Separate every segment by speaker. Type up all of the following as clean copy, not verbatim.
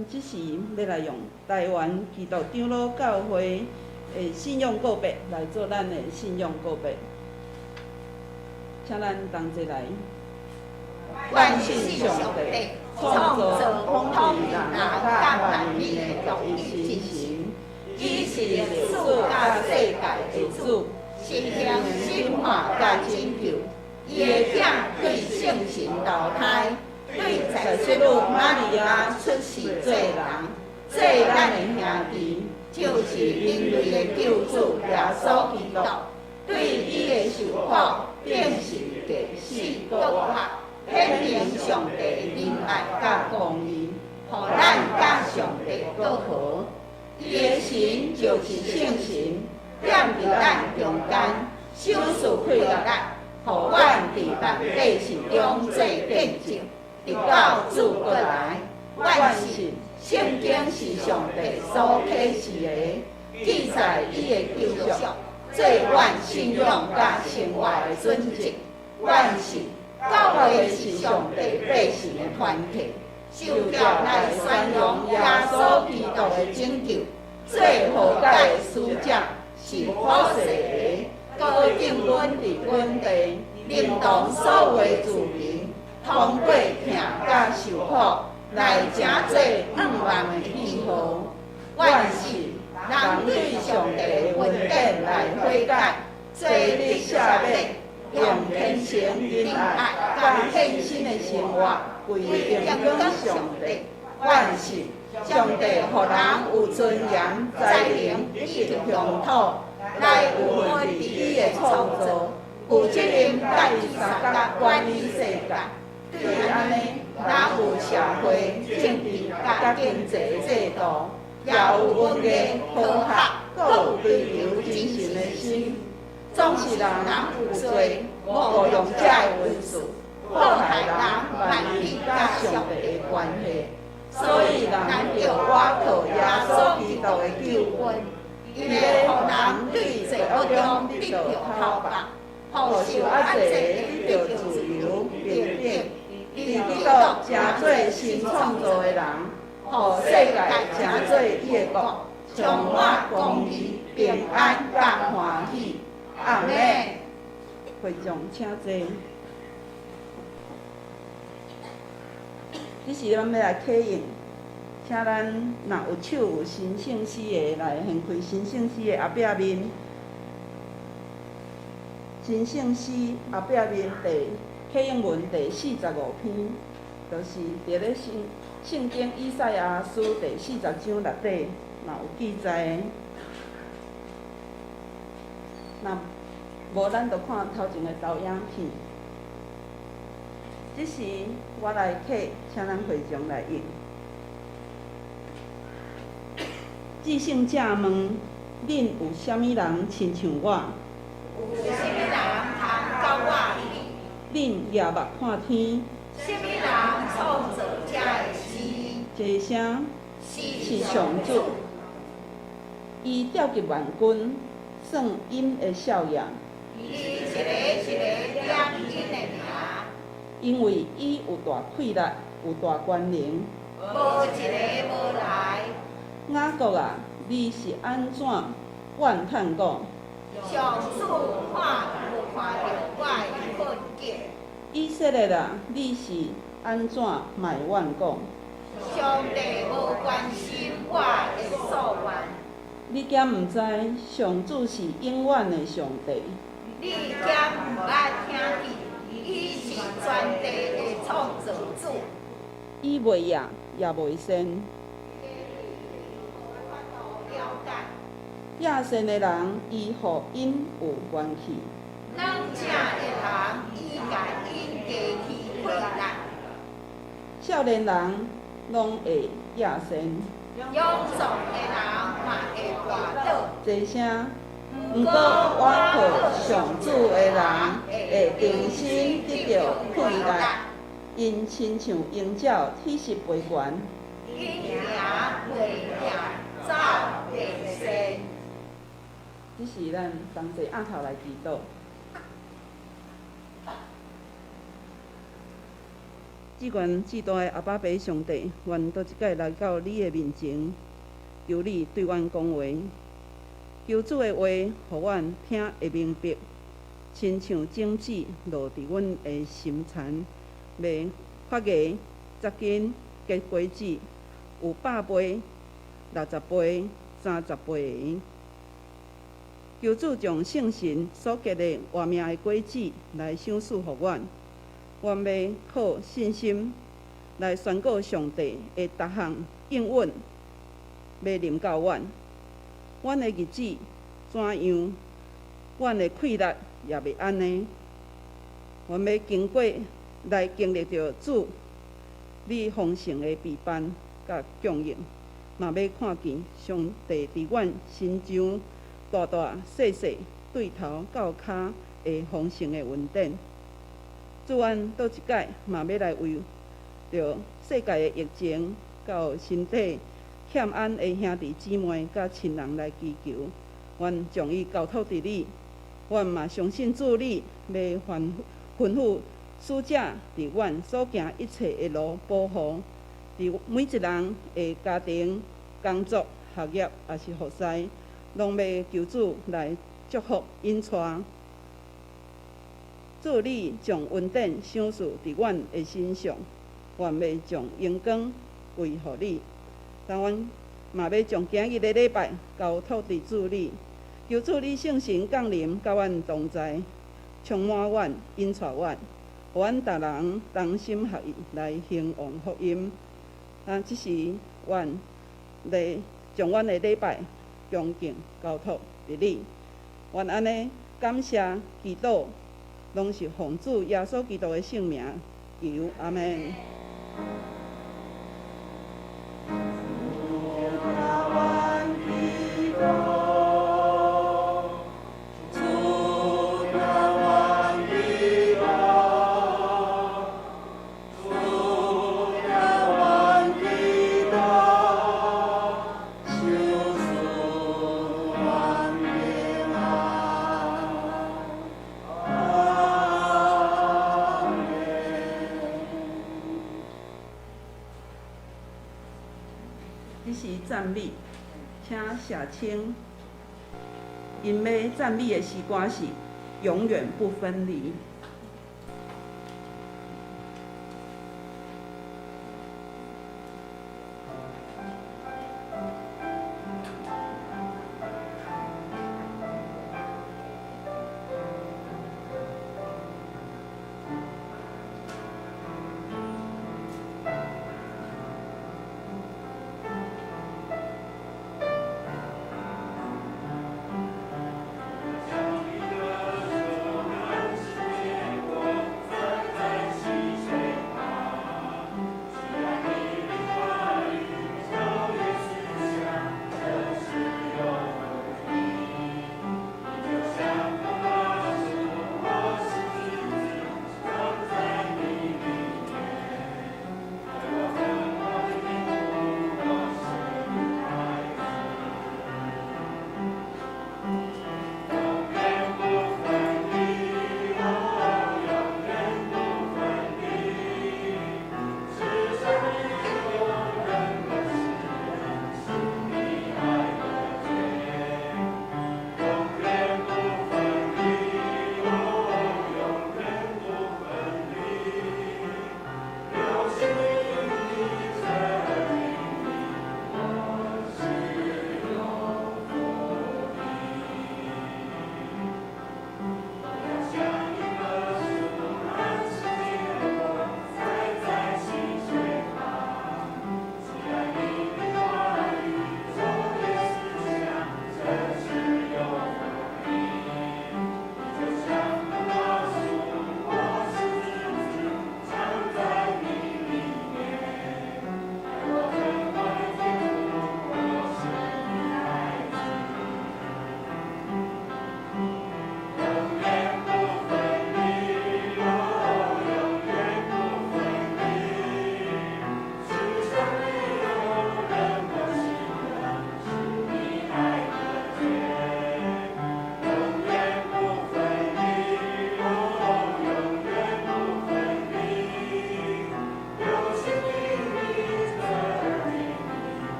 Speaker 1: 咱這時欲來用臺灣基督長老教會的信仰告白來做咱的信仰告白，請咱同齊來。願信上帝，創造統治人佮萬民的獨一真神，伊是歷史佮世界的主，實行審判佮拯救。伊的囝對聖神投胎，對載洗女瑪利亞出世做人，做咱的兄弟，就是人類的救主耶穌基督。對伊的受苦、釘十字架、死閣活，顯明上帝的仁愛佮公義，予咱佮上帝閣和。伊的神就是聖神，踮佇咱中間，賞賜氣力，予阮佇萬百姓中做見證，直到主閣來。阮信聖經是上帝所啟示的，記載伊的救贖，做阮信仰佮生活的準則。阮信教會是上帝百姓的團體，受召來宣揚耶穌基督的拯救，做和解的使者，是普世的，高定阮佇本地，連同所有的子民，通過疼佮受苦，來成做願望的記號。阮信人對上帝的恩典來悔改，做得赦免，用虔誠仁愛佮獻身的生活，歸榮光上帝。阮信上帝予人有尊嚴、才能以及鄉土，來有份佇伊的創造，負責任佮伊相共管理世界。對按呢，人有社會、政治佮經濟制度，也有文藝、科學，閣有追求精神的心。總是人有罪，冒用這的恩賜，破壞人萬理佮上帝的關係。所以人著倚靠耶穌基督的救恩，伊會予人對罪惡中得著討放，予受壓制的得著自由平等。伊基督成做新創造的人，予世界成做伊的國，充滿公義、平安佮歡喜。阿們。會眾請坐。這時咱欲來啟用，請咱若有手有神聖詩的來掀開神聖詩的後壁面。神聖詩後壁面第啟用文第45篇，就是佇咧聖聖經以賽亞書第40章內底嘛有記載的。若無，咱就看頭前的投影片。這時我來啟，請咱會眾來應。至聖者問：恁有啥物人親像我？
Speaker 2: 有啥物人通佮我比？
Speaker 1: 恁舉目看天。
Speaker 2: 啥物人創造這个事？
Speaker 1: 這聲
Speaker 2: 是
Speaker 1: 上主，伊召集萬軍，算𪜶的數額。
Speaker 2: 伊一个一个點𪜶的名。
Speaker 1: 因為伊有大氣力，有大權能。
Speaker 2: 無一个無來。
Speaker 1: 雅各啊，你是按怎怨嘆講？
Speaker 2: 上主看無看著我的困境？
Speaker 1: 以色列啊，你是按怎埋怨講？
Speaker 2: 上帝無關心我的訴願。
Speaker 1: 你敢毋知上主是永遠的上帝？
Speaker 2: 你敢毋捌聽見？伊是全地的創造主。
Speaker 1: 伊袂夜也袂睡。野善的人，伊予𪜶有元氣。
Speaker 2: 軟弱的人，伊共𪜶加添氣力。
Speaker 1: 少年人攏會野善。
Speaker 2: 勇壯的人嘛會跋倒。
Speaker 1: 這聲，毋過倚靠上主的人會重新得著氣力，𪜶親像鷹鳥鐵實飛懸。
Speaker 2: 𪜶行袂厭，走袂瘳。
Speaker 1: 這是咱同齊徛頭來祈禱。至懸至大的阿爸父上帝，阮閣一擺來到你的面前，求你對阮講話。求主的話，予阮聽會明白，親像種子落佇阮的心田，欲發芽、扎根、結果子，有100倍、60倍、30倍的。求主將聖神所結的活命的果子來賞賜予阮，阮欲靠信心來宣告上帝的逐項應允，欲臨到阮。阮的日子怎樣，阮的氣力也欲按呢。阮欲經過來經歷著主你豐盛的備辦佮供應，嘛欲看見上帝佇阮身上大大細細對頭到跤的豐盛的恩典。主，阮閣一擺嘛欲來為著世界的疫情，佮身體欠安的兄弟姊妹佮親人來祈求，阮將伊交託佇你。阮嘛相信主你欲吩咐使者佇阮所行一切的路保護，佇每一人的家庭、工作、學業，抑是服侍，攏欲求主來祝福引帶。主你將恩典賞賜佇阮的身上，阮欲將榮光歸予你。但阮嘛欲將今日的禮拜交託佇主你，求主你聖神降臨，佮阮同在，充滿阮，引帶阮，予阮逐人同心合意來興旺福音。啊，這時阮來將阮的禮拜恭敬交託佇你，阮按呢感謝祈禱，攏是奉主耶穌基督的聖名求，阿們。這是讚美，請寫清。𪜶欲讚美的詩歌是《永遠不分離》。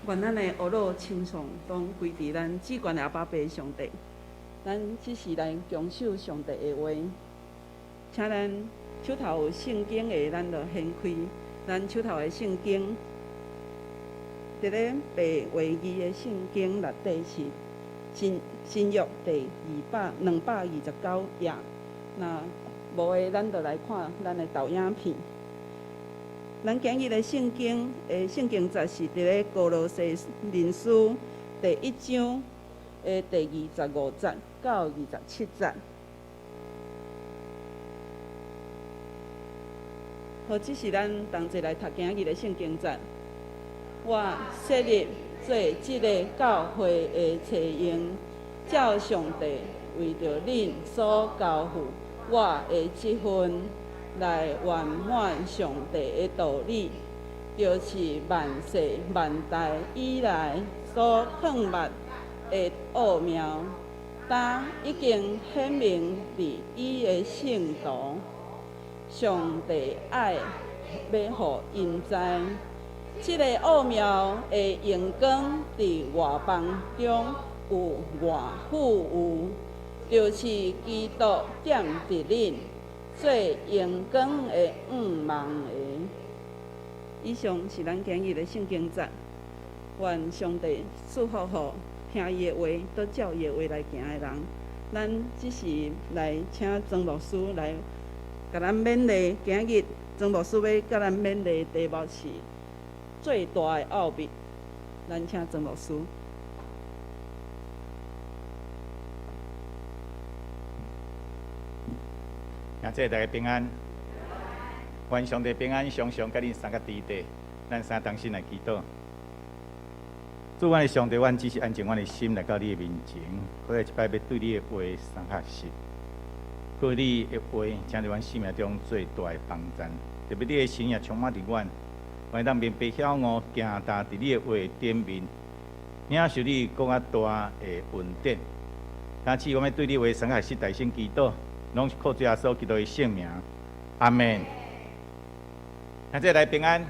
Speaker 1: 願咱的呵咾稱頌攏歸佇咱至懸的阿爸父上帝。咱這是來恭守上帝的話，請咱手頭有聖經的，咱就掀開咱手頭的聖經，佇咧白話字的聖經內底是新新約第229頁。若無的，咱就來看咱的投影片。咱今日的聖經的聖經節是佇咧歌羅西書第一章的第25節到27節。好，這是咱同齊來讀今日的聖經節。我設立做這个教會的冊用，照上帝為著恁所交付我的職分，來圓滿上帝的道理，就是萬世萬代以來所藏密的奧妙，今已經顯明佇伊的聖徒。上帝愛欲予𪜶知，這个奧妙的榮光佇外邦中有偌富有，就是基督踮佇恁做榮光的向望的。以上是咱今日的聖經節，願上帝賜福予聽伊的話，閣照伊的話來行的人。咱這時來請曾牧師來共咱勉勵。今日曾牧師欲共咱勉勵的題目是最大的奧秘。咱請曾牧師。
Speaker 3: 感謝大家平安，願上帝平安，常常佮恁三个佇佇。咱三同心來祈禱。主，阮的上帝，阮只是安靜阮的心來到你的面前，閣來一擺欲對你的話相學習。閣你的話，成做阮生命中最大的幫贊。特別你的神也充滿佇阮，阮當明白曉悟行踏佇你的話頂面，領受你閣較大的恩典。今次我欲對你話相學習，大聲祈禱，攏是靠主耶穌基督的聖名，阿門。啊，這來平安。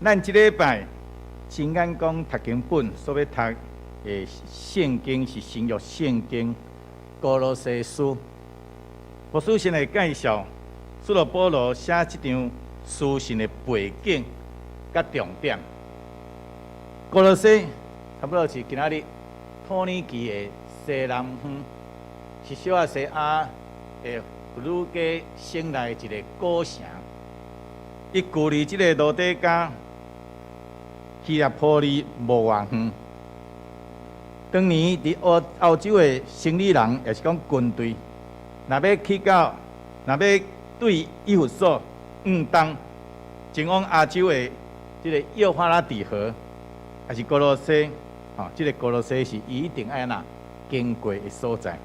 Speaker 3: 咱這禮拜親眼講讀經本所欲讀的聖經是新約聖經歌羅西書。牧師先來介紹使徒保羅寫這張書信的背景佮重點。歌羅西差不多是今仔日土耳其的西南方，是小亞細亞的弗呂家省內一个古城。伊距離這个羅底加希臘波利無偌遠。當年佇歐歐洲的生理人，也是講軍隊，若欲去到，若欲對以弗所向東前往亞洲的這个幼發拉底河，抑是歌羅西，吼，這个歌羅西是伊一定愛按怎經過的所在。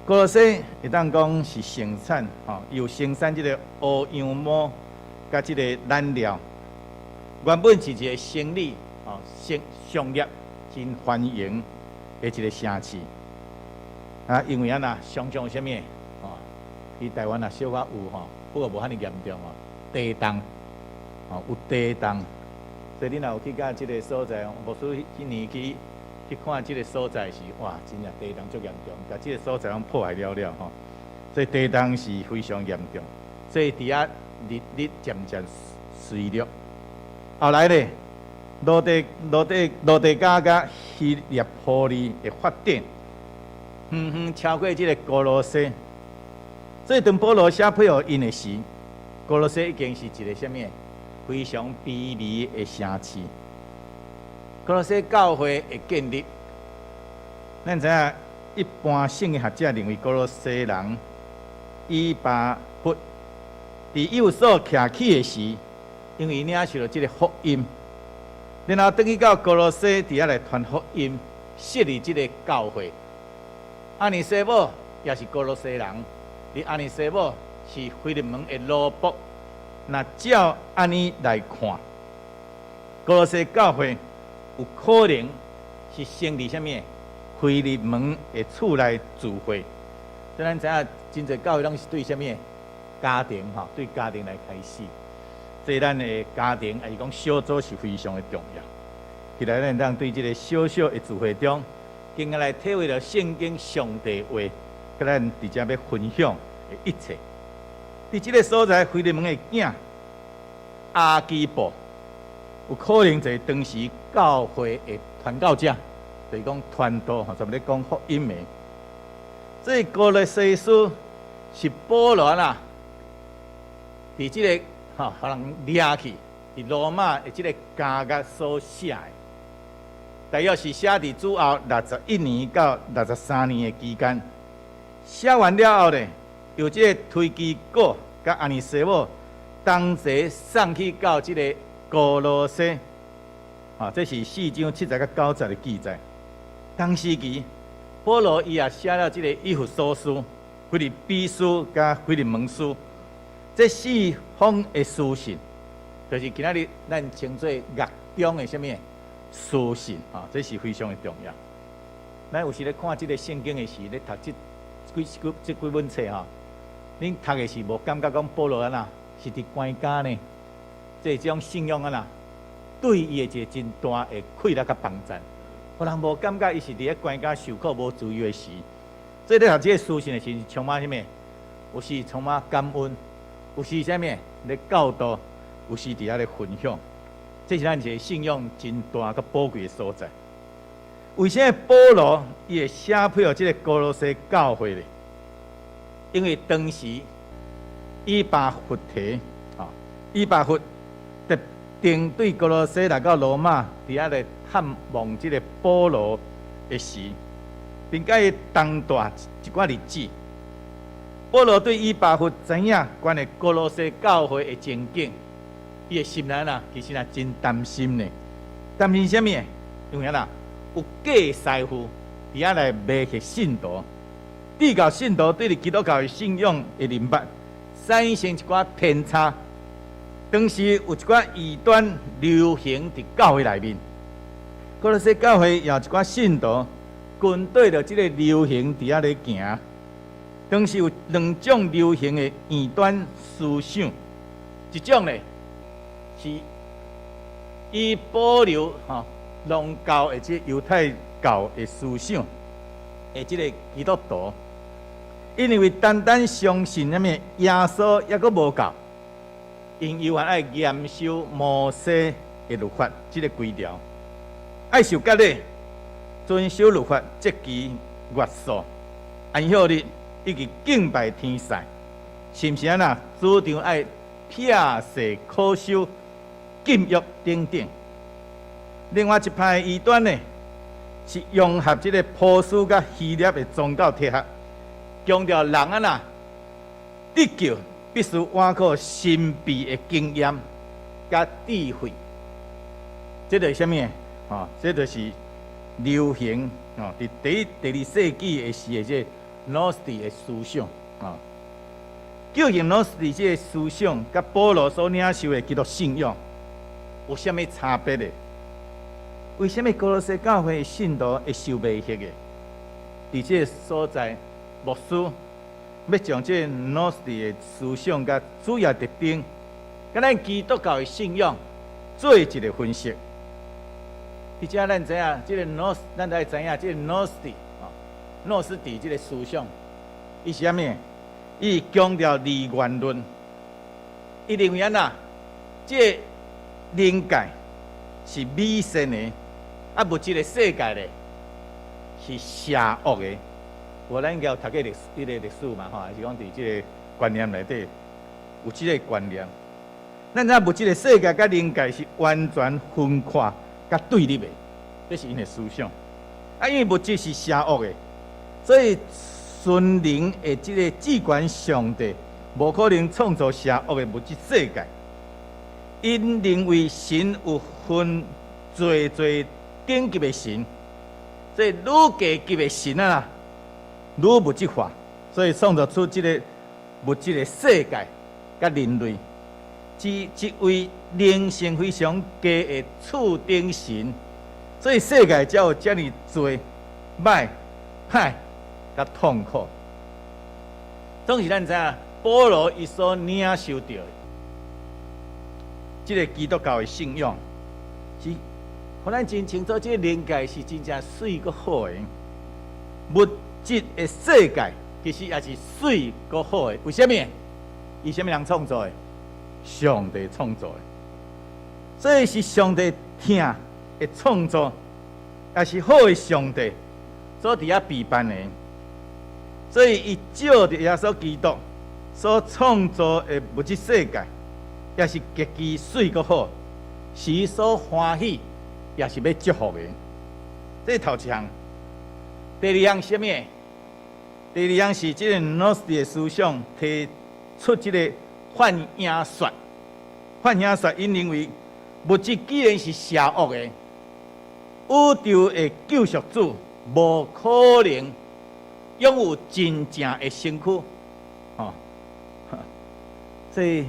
Speaker 3: 歌羅西會當講是生產，吼，有生產這个烏羊毛佮這个染料。原本是一个生理，吼，商商業真繁榮的一个城市。啊，因為按怎常常啥物？吼，佇台灣也小可有吼，不過無遐爾嚴重哦。地動，吼，有地動。所以恁若有去到這个所在，牧師彼年去去看這个所在時，哇，真正地動足嚴重，共這个所在攏破壞了了吼。所以地動是非常嚴重，所以佇遐日日漸漸衰落。後來咧，羅底羅底羅底加佮希臘波利的發展，遠遠超過這个歌羅西。所以當保羅寫批予𪜶的時，歌羅西已經是一个啥物非常卑微的城市。歌羅西教會的建立，咱知影一般聖經學者認為歌羅西人以巴弗佇以弗所徛起的時，因為領受著這个福音，然後轉去到歌羅西佇遐來傳福音，設立這个教會。阿尼西母也是歌羅西人，而阿尼西母是腓利門的奴僕。若照按呢來看，歌羅西教會有可能是成立啥物？腓利門的厝內聚會。所以咱知影，真濟教會攏是對啥物？家庭吼，對家庭來開始。這咱的家庭，抑是講小組是非常的重要。起來，咱當對這个小小的聚會中，更加來體會著聖經上帝話，佮咱佇遮欲分享的一切。佇這个所在，腓利門的囝亞基布，有可能就是當時教會的傳教者，就是講傳道，吼，專門咧講福音的。這歌羅西書是保羅啦，佇這个吼，予人掠去，佇羅馬的這个監獄所寫的，大約是寫佇主後61年到63年的期間。寫完了後咧，由這个推基古佮阿尼西母同齊送去到這个歌羅西，啊，這是4章7節到9節的記載。同時期，保羅伊也寫了這个以弗所書、腓立比書佮腓利門書，這四封的書信，就是今仔日咱稱做獄中的啥物書信啊，這是非常的重要。咱有時咧看這个聖經的時，咧讀這幾幾這幾本冊吼，恁讀的時無感覺講保羅按怎是佇關監呢？這種信仰按怎對伊的一個真大的氣力佮幫贊。予人無感覺伊是佇咧關監受苦無自由的時，所以咧讀這個書信的時，充滿啥物？有時充滿感恩，有時啥物咧教導，有時佇遐咧分享。這是咱一個信仰真大佮寶貴的所在。為啥物保羅伊會寫批予這个歌羅西教會咧？因為當時以巴弗提，啊，以巴弗特定對歌羅西來到羅馬，佇遐咧探望這个保羅的時，並佮伊同帶一寡日子。保羅對以巴弗知影關於歌羅西教會的情景，伊的心內啦，其實也真擔心呢。擔心啥物？因為啦，有假師傅佇遐來迷惑信徒，致到信徒對基督教的信仰的認捌產生一寡偏差。當時有一寡異端流行佇教會內面，歌羅西教會也有一寡信徒跟綴著這个流行佇遐咧行。當時有兩種流行的異端思想，一種咧是以保留吼宗教的這猶太教的思想的這个基督徒，𪜶認為單單相信啥物耶穌猶閣無夠，𪜶猶原愛嚴守摩西的律法這个規條，愛受割禮，遵守律法、節期、月數、安息日以及敬拜天使，是毋是按怎主張愛撇誓恪守禁欲等等。另外一派異端呢，是融合這个波斯佮希臘的宗教體系，強調人按怎得救必須倚靠神秘的經驗佮智慧。這就是啥物？吼，這就是流行吼，佇第一、第二世紀的時的這个諾斯底的思想啊。究竟諾斯底這个思想佮保羅所領受的基督信仰有啥物差別呢？為啥物歌羅西教會的信徒會受迷惑的？佇這个所在，牧師欲將這个諾斯底的思想佮主要特徵，佮咱基督教的信仰做一个分析。佇遮咱知影，這个諾，咱來知影這个諾斯底，諾斯底這个思想，伊是啥物？伊強調二元論，伊認為按怎？這个靈界是美善的，啊，物質的世界咧是邪惡的。無咱應該有讀過歷史，彼个歷史嘛吼，還是講佇這个觀念內底有這个觀念。咱知影物質的世界佮靈界是完全分開佮對立的，這是𪜶的思想。啊，因為物質是邪惡的，所以全能的這个至高上帝無可能創造邪惡的物質世界。𪜶認為神有分濟濟等級的神，這愈低級的神啊，愈物質化，所以創造出這个物質的世界佮人類，是一位靈性非常低的次等神，所以世界才有遮爾濟歹、歹佮痛苦。總是咱知影，保羅伊所領受著的，這个基督教的信仰是，予咱真清楚，這个靈界是真正媠閣好的。物質的世界其實也是媠閣好的。為啥物？伊啥物人創造的？上帝創造的。所以是上帝疼的創造，也是好的上帝所佇遐備辦的。所以伊藉著耶穌基督所創造的物質世界，也是極其媠閣好，是伊所歡喜，也是欲祝福的。這是頭一項。第二項是啥物？第二項是這個諾斯的思想提出這個幻影說。幻影說，𪜶認為物質既然是邪惡的，宇宙的救贖主無可能擁有真正的身軀，吼。所以，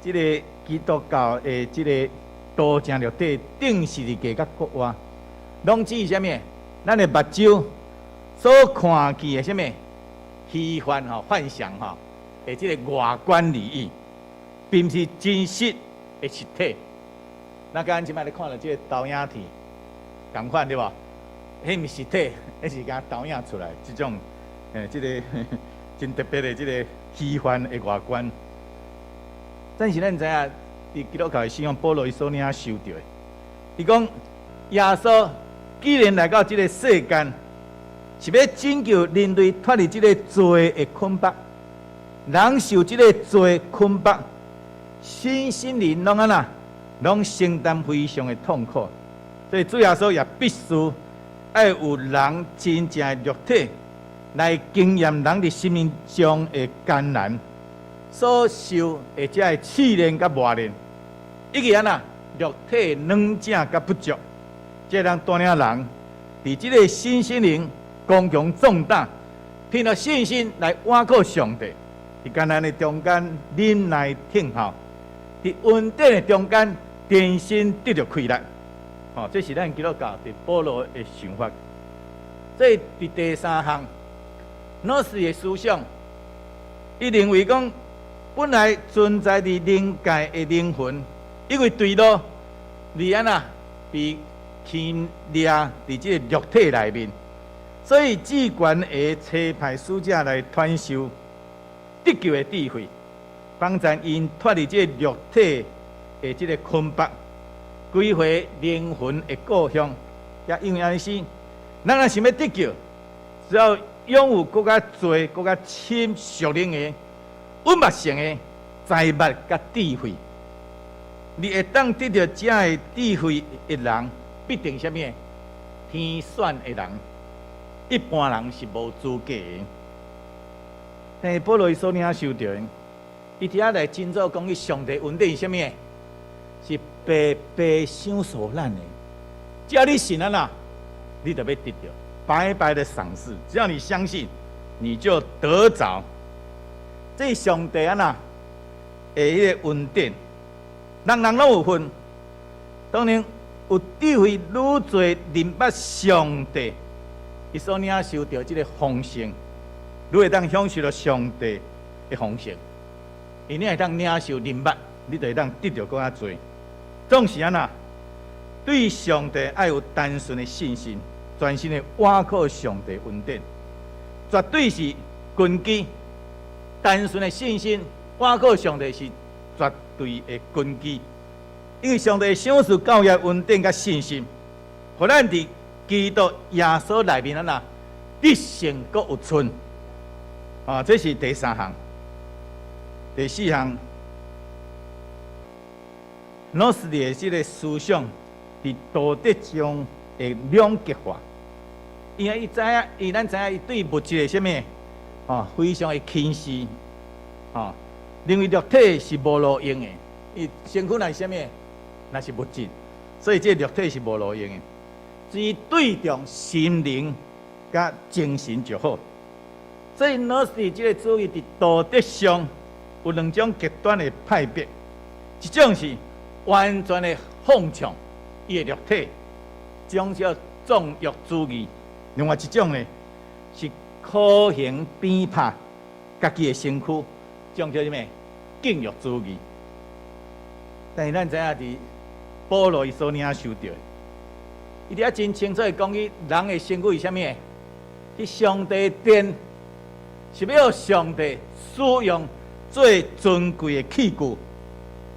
Speaker 3: 這个基督教的這个道成肉體，釘十字架佮復活，攏指啥物？咱的目睭所看見的啥物？虛幻吼，幻想吼，的這个外觀而已，並毋是真實的實體。咱敢這擺咧看著這个投影片，仝款對無？彼毋是實體，彼是共投影出來，這種這个真特別的這个虛幻的外觀。但是咱知影，佇基督教的信仰，保羅伊所領受著的，伊講耶穌既然來到這个世間，是欲拯救人類脫離這个罪的捆綁，人受這个罪捆綁，身心靈攏按怎，攏承擔非常的痛苦。所以主耶穌也必須愛有人真正的肉體來經驗人佇生命中的艱難，所受的這个試煉佮磨練，以及按怎肉體軟弱佮不足，這人帶領人佇這个身心靈剛強壯膽，憑著信心來倚靠上帝，佇艱難的中間忍耐等候，佇恩典的中間重新得著氣力。吼，這是咱基督教佇保羅的想法。這佇第三項，諾斯的思想，伊認為講，本來存在佇靈界的靈魂，因為墜落，而按怎被牽掠佇這個肉體內面，所以至懸的差派使者來傳授得救的智慧，幫助𪜶脫離這個肉體的這個捆綁，歸回靈魂的故鄉。也因為按呢是，咱若想欲得救，只要擁有閣較濟、閣較深屬靈的穩密性的財物佮智慧，你會當得著這个智慧的人，必定啥物？天選的人，一般人是無資格的。但是保羅伊所領受著的，伊佇遐來真早講起上帝恩典是啥物？是白白賞賜咱的。只要你信啊啦，你就欲得著，白白的賞賜。只要你相信，你就得著。這上帝按怎的彼个恩典，人人攏有份。當然有智慧愈濟認捌上帝，伊所領受著這个豐盛，愈會當享受著上帝的豐盛。因你會當領受認捌，你就會當得著閣較濟。總是按怎，對上帝愛有單純的信心，專心的倚靠上帝恩典，絕對是根基。單純的信心，倚靠上帝是絕對的根基。因為上帝賞賜教會恩典佮信心，予咱佇基督耶穌內面按怎得勝閣有剩。啊，這是第三項。第四項，諾斯的這个思想佇道德上的兩極化，因為伊知影，伊咱知影伊對物質的啥物，吼，非常的輕視，吼，認為肉體是無路用的，伊身軀若是啥物，若是物質，所以這個肉體是無路用的，只對重心靈佮精神就好。所以諾斯這個主義佇道德上有兩種極端的派別，一種是完全的放縱伊的肉體，這種叫縱慾主義；另外一種呢是苦行鞭拍家己的身軀，這種叫啥物？禁欲主義。但是咱知影佇保羅伊所領受著的，伊佇遐真清楚的講起人的身軀是啥物？是上帝殿，是欲上帝使用最尊貴的器具，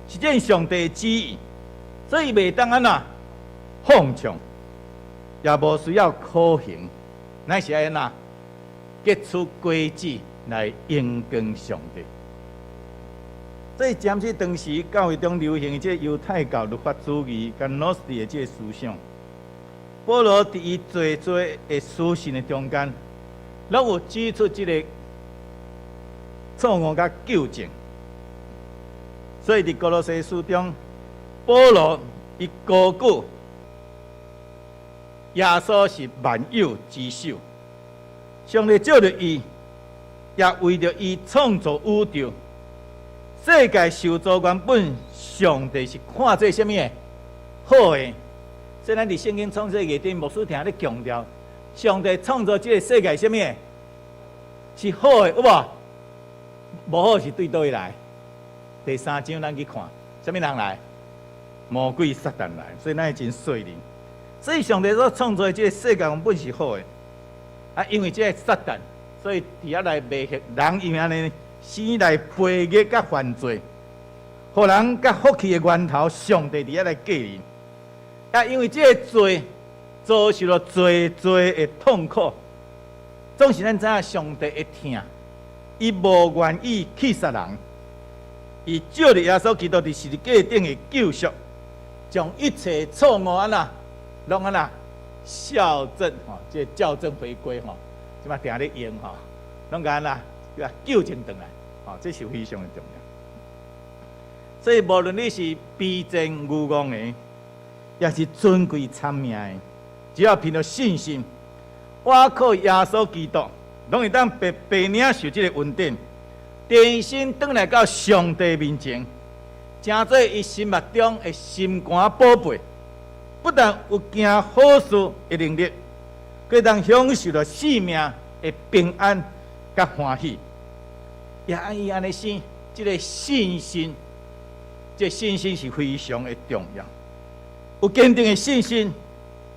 Speaker 3: 實踐上帝的旨意，所以袂當按怎放縱，也無需要苦行，乃是愛按怎結出果子來榮光上帝。所以，針對當時教會中流行的這個猶太教律法主義佮諾斯底的這個思想，保羅佇伊濟濟的書信的中間，攏有指出這個錯誤佮糾正。所以，佇歌羅西書中，保羅伊高舉耶穌是萬有之首，上帝藉著伊，也為著伊創造宇宙。世界受造原本，上帝是看做啥物的？好的。所以咱佇聖經創世記頂，牧師定咧強調，上帝創造這個世界啥物的？是好的，有無？無好是對佗位來？第三章咱去看，啥物人來？魔鬼撒旦來，所以咱會真細膩。所以上帝所創造的這個世界原本是好的，啊，因為這個撒旦，所以佇遐來迷惑人，因為按呢生來悖逆佮犯罪，予人佮福氣的源頭，上帝佇遐來隔離。啊，因為這個罪遭受了濟濟的痛苦，總是咱知影上帝的疼，伊無願意去殺人，伊藉著耶穌基督佇十字架頂的救贖，將一切錯誤按怎攏按怎校正吼，這個校正回歸吼，這馬定咧用吼，攏共按怎糾正轉來，吼，這是非常的重要。所以無論你是卑賤愚戇的，抑是尊貴聰明的，只要憑著信心，倚靠耶穌基督，攏會當白白領受這個恩典，重新轉來到上帝面前，成做伊心目中的心肝寶貝。不但有行好事的能力，閣會當享受著生命的平安佮歡喜。也按伊按呢生，這個信心，這個信心是非常的重要。有堅定的信心，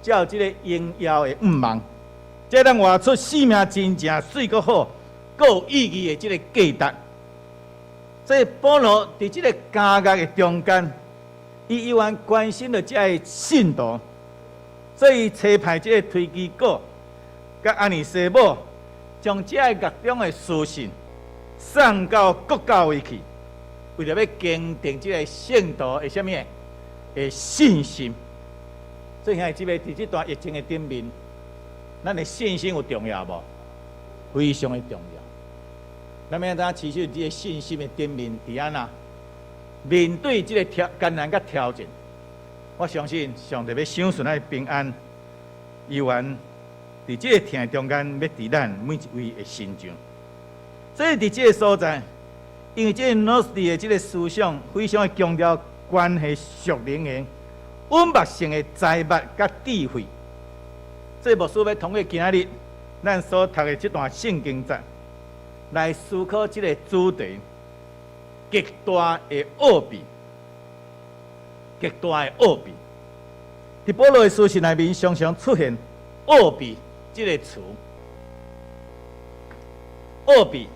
Speaker 3: 才有這個榮耀的向望，才會當活出生命真正媠閣好、閣有意義的這個價值。所以保羅佇這個監獄的中間，伊猶原關心著這个信徒，所以差派這個推基古佮阿尼西母，將這个獄中的書信送到各教會去，為著欲堅定這个聖徒的啥物的信心。所以兄弟姊妹，佇這段疫情的頂面，咱的信心有重要無？非常的重要。咱欲按怎持續這个信心的頂面，佇按怎面對這个挑艱難佮挑戰，我相信上帝欲賞賜咱的平安，猶原佇這个疼中間，欲佇咱每一位的身上。所以佇這个所在，因為這個諾斯底的這个思想非常的強調關係屬靈的穩目性的財物佮智慧。所以牧師欲通過今仔日咱所讀的這段聖經節，來思考這个主題：極大的奧秘，極大的奧秘。佇保羅的書信內面，常常出現“奧秘”這個詞。奧秘，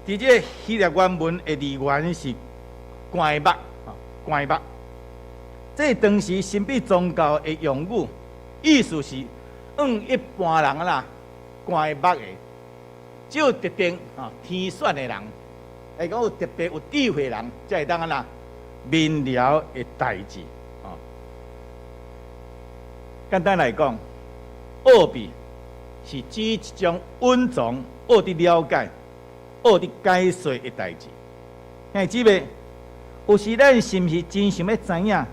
Speaker 3: 佇這個希臘原文的字源是棺木，棺木。這當時神秘宗教的用語，意思是按一般人啦棺木的，只有特定天選的人，會講有特別有智慧的人，才會當按怎明了的代誌。簡單來講，奧秘是指一種隱藏、愛佇了解、愛佇解說的代誌。兄弟姊妹，有時咱是毋是真想欲知影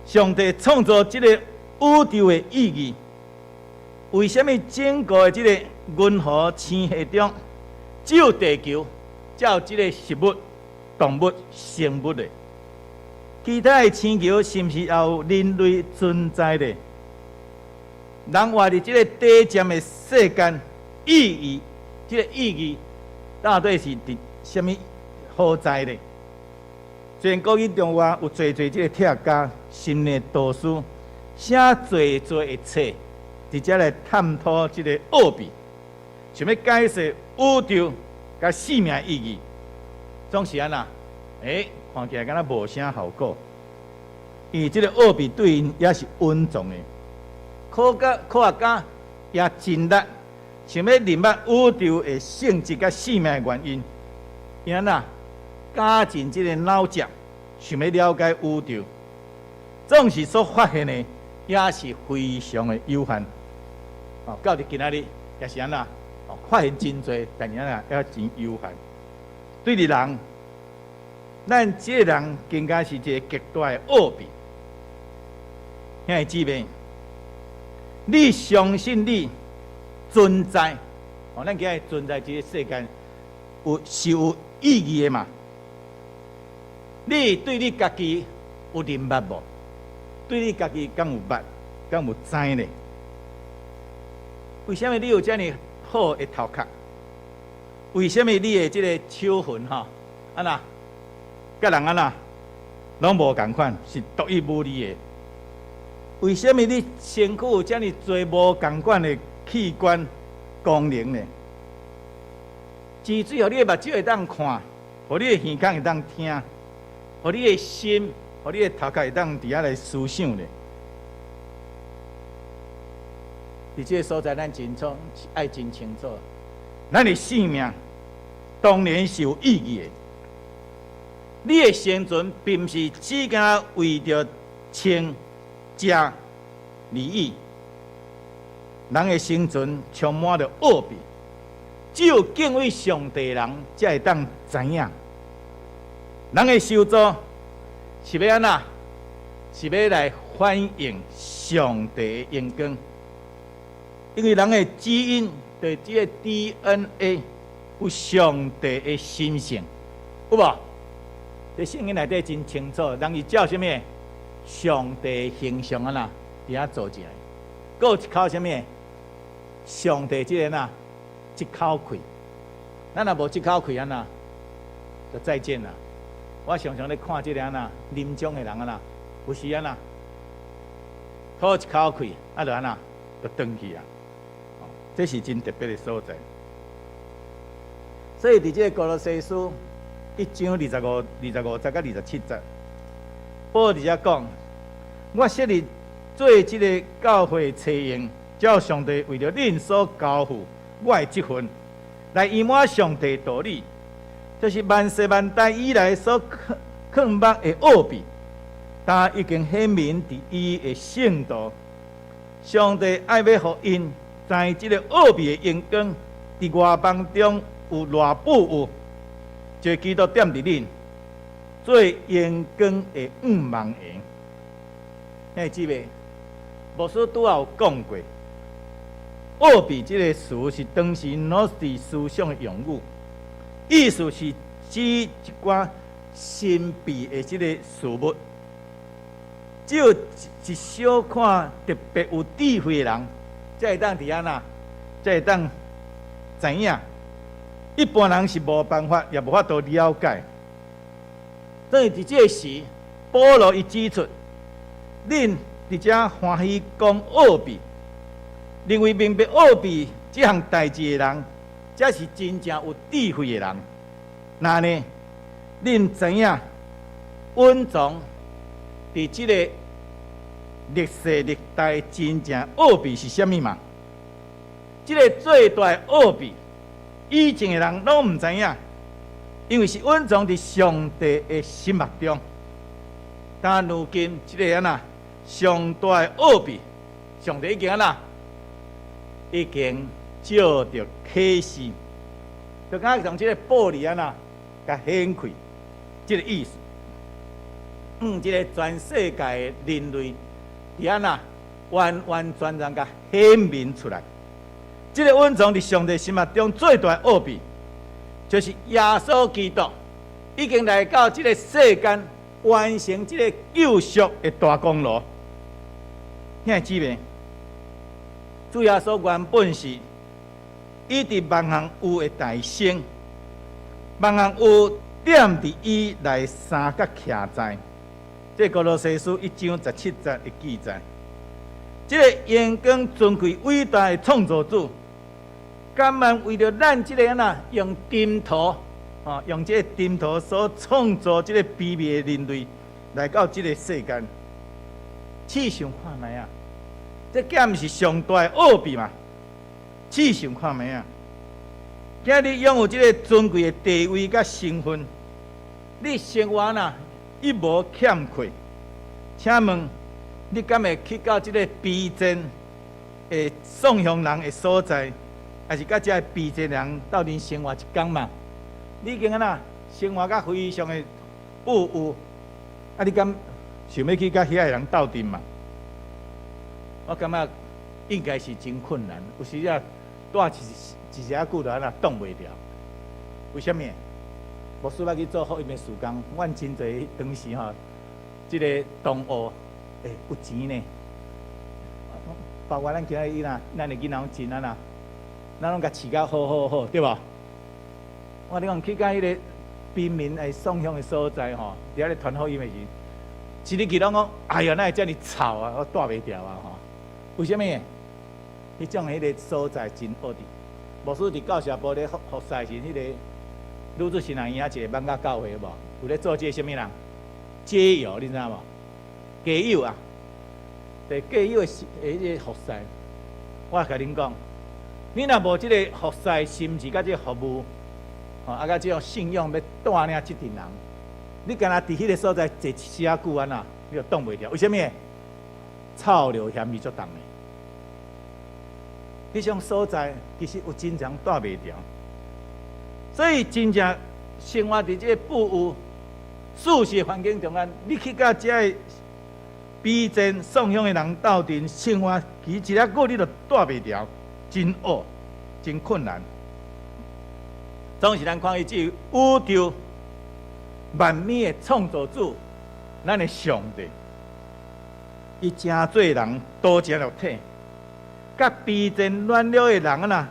Speaker 3: 上帝創造這個宇宙的意義？為啥物整個的這個銀河星系中，只有地球才有這個植物、動物、生物的？其他的星球是毋是也有人類存在的？人活佇這個短暫的世間，意義，這個意義到底是佇啥物所在呢？雖然古今中外有濟濟這個哲學家、心靈導師，寫濟濟的冊，直接來探討這個奧秘，想欲解釋宇宙佮生命意義，總是按怎？看起來敢若無啥效果。因為這個奧秘對𪜶也是隱藏的，科學家也盡力想欲認捌宇宙的性質佮生命的原因，𪜶按怎絞盡這個腦汁，想欲了解宇宙，總是所發現的也是非常的有限。哦，到佇今仔日也是按怎？哦，發現真濟，但是按怎也真有限。對佇人，咱這個人更加是一個極大的奧秘。兄弟姊妹，你相信你存在？哦，咱今日存在這個世間，有是有意義的嘛？你對你家己有認捌無？對你家己敢有捌？敢有知呢？為啥物你有遮爾好的頭殼？為啥物你的這个手痕吼，按怎？佮人按怎？攏無仝款，是獨一無二的。為啥物你身軀有遮爾濟無仝款的器官功能呢？泉水予你的目睭會當看，予你的耳孔會當聽，予你的心，予你的頭殼會當佇遐來思想咧。佇這个所在，咱真楚，愛真清楚，咱的生命當然是有意義的。你的生存，並毋是只干為著穿、食而已。人的生存充滿著奧秘，只有敬畏上帝的人，才會當知影。人的受造是欲按怎？是欲來反映上帝的榮光。因為人的基因的這个 DNA 有上帝的心性，有無？佇聖經內底真清楚，人是照啥物？上帝形象按怎？佇遐造一來，閣有一口啥物？上帝這个哪？這口氣，咱若無這口氣按怎？就再見啦！我常常咧看這个按怎臨終的人按怎？有時按怎？吐一口氣，啊，就按怎？就轉去啊！這是真特別的所在。所以，佇這个歌羅西書一章25節佮27節，保羅佇遮講：我設立做這个教會冊用，照上帝為著恁所交付我的職分，來圓滿上帝道理，就是萬世萬代以來所囥目的奧秘，但已經顯明佇伊的聖徒。上帝愛欲予𪜶知這个奧秘的榮光，佇外邦中有偌富有，就基督踮佇恁做榮光的向望的。兄弟姊妹，牧師拄仔有講過，奧秘這个詞是當時諾斯底思想的用語，意思是指一寡神秘的這个事物，只有一小塊特別有智慧的人，才會當佇按怎，才會當知影。一般人是無辦法，也無法度了解。所以佇這个時，保羅伊指出，恁佇遮歡喜講奧秘，認為明白奧秘這項代誌的人，才是真正有智慧的人。那呢，恁知影隱藏佇這个歷世歷代真正奧秘是啥物嗎？這个最大的奧秘，以前的人攏毋知影，因為是隱藏佇上帝的心目中。但如今這个按怎上大的奧秘，上帝已經按怎已經借著啟示，就敢若從這个玻璃按怎共掀開，這个意思。這个全世界的人類佇按怎完完全全共顯明出來。這个隱藏佇上帝心目中最大的奧秘，就是耶穌基督已經來到這个世間，完成這个救贖的大功勞。兄弟姊妹，主耶穌原本是伊佇萬項有的大先，萬項有踮佇伊內三角徛在。這歌羅西書1章17節的記載。這个榮光尊貴偉大的創造主，甘願為著咱這个按怎用塵土，哦，用這个塵土所創造這个卑微的人類，來到這个世間。試想看覓啊？這敢毋是上大的奧秘嘛？試想看覓啊？今日擁有這个尊貴的地位佮身份，你生活若一無欠缺，請問你敢會去到這个卑賤的送香人的所在，抑是佮這个卑賤人鬥陣生活一工嘛？你已經按怎生活甲非常的富有，啊，你敢想欲去佮遐个人鬥陣嘛？我感覺應該是真困難，有時啊，蹛一一寡久就按怎擋袂牢。為啥物？牧師捌去做福音的事工，阮真濟當時吼，這个同學，欸，有錢呢。包括咱今仔日啦，咱的囡仔攏真按怎，咱攏共飼甲好好好，對無？我你講去到彼个貧民的送香的所在吼，佇遐咧傳福音的時，一入去攏講，哎呀，哪會遮爾臭啊？我蹛袂牢啊！吼，為啥物？彼種彼个所在真惡佇。牧師佇教社部咧服侍時，彼个女子神學院遐一个艋舺教會無？有咧做這个啥物人？街友，你知影無？街友啊，佇街友的彼个服侍，我共恁講，你若無這个服侍心志佮這个服務，吼，啊，佮這種信仰欲帶領這陣人，你干焦佇彼个所在坐一時仔久按怎，你就擋袂牢。為啥物？臭尿嫌味足重的。彼種所在其實有真濟人蹛袂牢，所以真正生活佇這个富有、舒適環境中間，你去佮這个卑賤送香的人鬥陣生活，其實一仔久你就蹛袂牢，真惡，真困難。總是咱看伊這宇宙萬物的創造主，咱的上帝，伊成做人道成肉體，佮卑賤軟弱的人啊，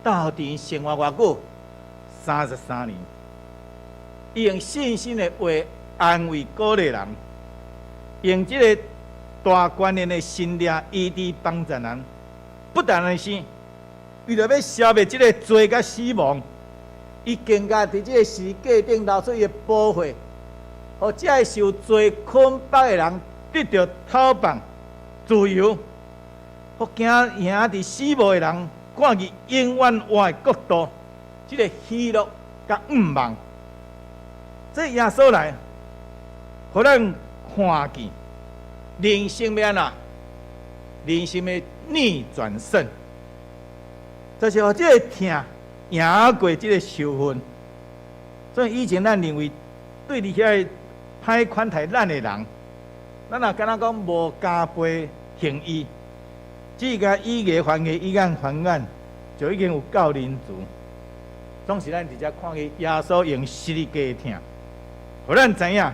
Speaker 3: 鬥陣生活偌久？33年。伊用信心的話安慰鼓勵人，用這个大觀念的神力醫治幫助人，不但按呢，為著欲消滅這个罪佮死亡，伊更加佇這个十字架頂流出伊的寶血，予這个受罪捆綁的人得著解放、自由，予驚贏佇死亡的人趕入永遠活的國度，這个喜樂佮向望。這耶穌來，予咱看見人生欲按怎？人生的逆轉勝，就是予這个疼贏過這个仇恨。所以以前咱認為對佇遐歹款待咱的人，咱若敢若講無加倍行義，只共以牙還牙，以眼還眼，就已經有夠仁慈。總是咱佇遮看見耶穌用十字架的疼，予咱知影，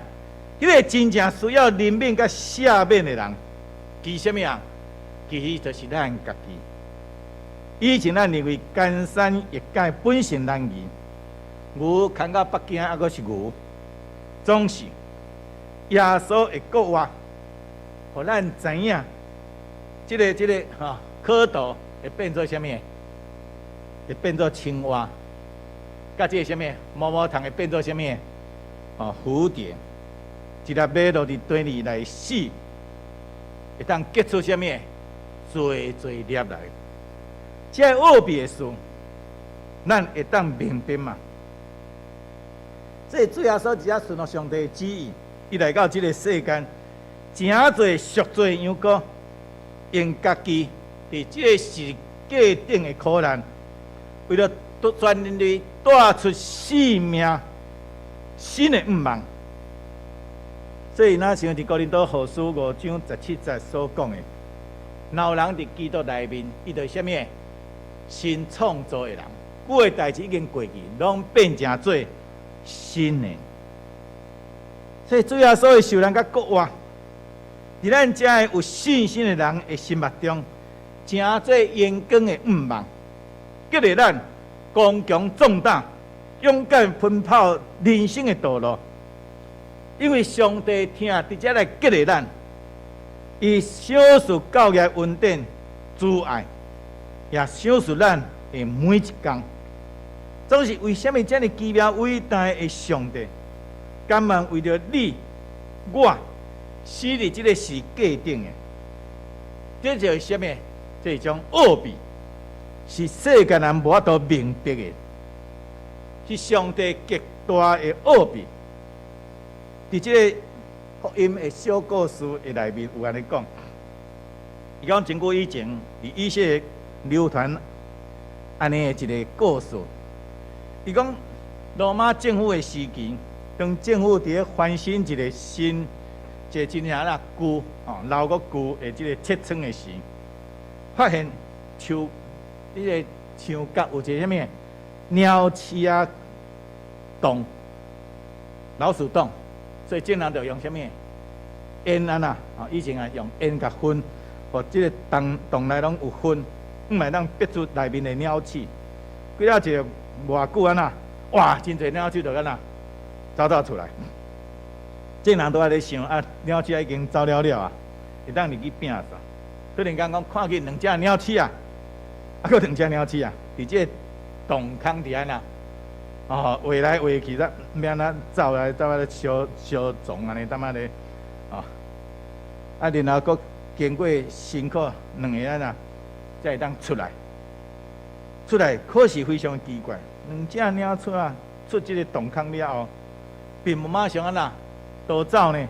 Speaker 3: 彼个真正需要憐憫佮赦免的人，其實啥物啊？其實就是咱家己。以前咱認為江山易改，本性難移，牛牽到北京，猶閣是牛。總是耶穌的復活，予咱知影，這个吼，蝌蚪會變做啥物？會變做青蛙。佮這个啥物？毛毛蟲會變做啥物？哦，蝴蝶。一粒麥落佇地裡來死，會當結出啥物？濟濟粒來。這个奧秘的事，咱會當明白嗎？這主耶穌只順服上帝的旨意，伊來到這个世間，成做贖罪羊羔，用家己佇這个十字架頂的苦難，為著全人類帶出生命新的向望。所以，若像佇哥林多後書5章17節所講的，若有人佇基督內面，伊就是啥物？新創造的人，舊的代誌已經過去，攏變成做新的。所以主耶穌的受難佮復活，佇咱遮个有信心的人的心目中，成做榮光的向望，激勵咱剛強壯膽，勇敢奔跑人生的道路，因為上帝疼佇遮來激勵咱，伊賞賜教業恩典、慈愛，也賞賜咱的每一工。總是為啥物遮爾奇妙偉大的上帝，甘願為著你、我死佇這個十字架頂的？這就是啥物？這是一種奧秘，是世間人無法度明白的，是上帝極大的奧秘。佇這個福音的小故事的內面有按呢講，伊講真久以前，佇以色列流傳按呢的一個故事。伊講羅馬政府的時期，當政府佇咧翻新一個新、一個真正啦舊哦老閣舊的這個鐵窗的時，發現牆彼個牆角有一個啥物鳥鼠仔洞、老鼠洞，所以眾人就用啥物煙按怎？哦，以前啊用煙共熏，予這個洞洞內攏有熏，毋會當逼出內面的鳥鼠。過了一個偌久按怎？哇，真濟鳥鼠就按怎走走出來。眾人都佇咧想啊，鳥鼠已經走了了啊，會當入去摒掃。突然間講看見兩隻鳥鼠啊，啊，閣兩隻鳥鼠啊，佇這個洞空佇按怎？哦，畫來畫去，才欲按怎走來走來相相撞按呢，淡仔咧，哦，啊，然後閣經過辛苦兩个按怎，才會當出來。出來可是非常奇怪，兩隻鳥鼠啊，出這個洞空了後，並無馬上按怎逃走呢？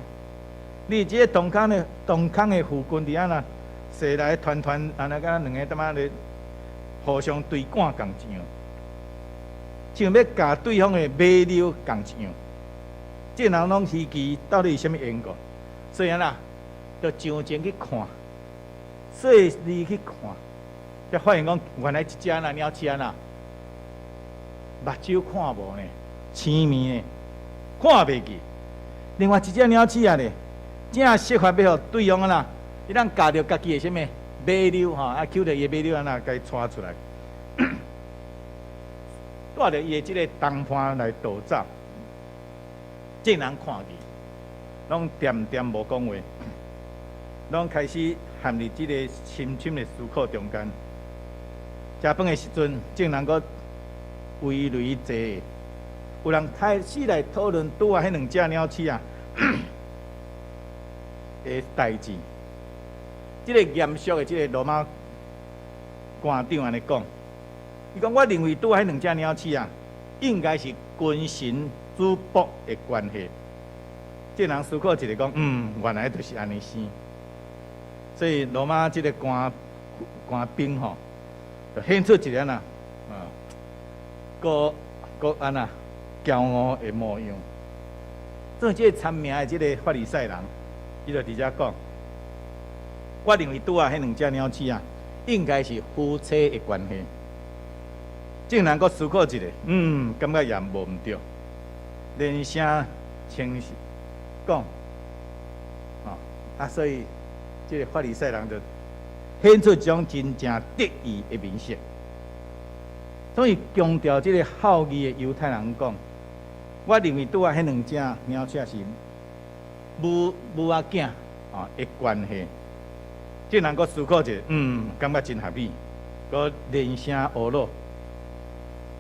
Speaker 3: 你這個洞空的洞空的附近佇按怎，踅來團團，按呢敢若兩个淡仔咧互相追趕仝一樣，像欲共對方的尾溜仝一樣。眾人攏稀奇到底是啥物緣故，所以按怎，就上前去看，細膩去看，才發現講原來一隻那鳥鼠啊，目睭看無呢，青盲的，看袂見。另外一隻鳥鼠啊咧，正設法欲予對方按怎，伊通咬著家己的啥物尾溜吼，啊，搝著伊的尾溜按怎，共伊帶出來，帶著伊的這个同伴來逃走。眾人看見，攏恬恬無講話，攏開始陷入這个深深的思考中間。食飯的時陣，眾人閣圍圍坐，有人開始來討論拄仔彼兩隻鳥鼠啊的代誌。這个嚴肅的這个羅馬官長按呢講，伊講我認為拄仔彼兩隻鳥鼠啊，應該是君臣主僕的關係。眾人思考一下講，嗯，原來就是按呢生。所以羅馬這个官官兵吼，就顯出一個按怎，啊，閣閣按怎驕傲的模樣。做這個參名的這个法利賽人，伊就佇遮講，我認為拄仔彼兩隻鳥鼠啊，應該是夫妻的關係。眾人閣思考一下，嗯，感覺也無毋對，連聲清講，哦，啊，所以這個法利賽人就顯出一種真正得意的面色。所以強調這個好義的猶太人講，我認為拄仔彼兩隻鳥鼠是母母仔囝哦的關係。眾人閣思考一下，嗯，感覺真合理，閣連聲呵咾。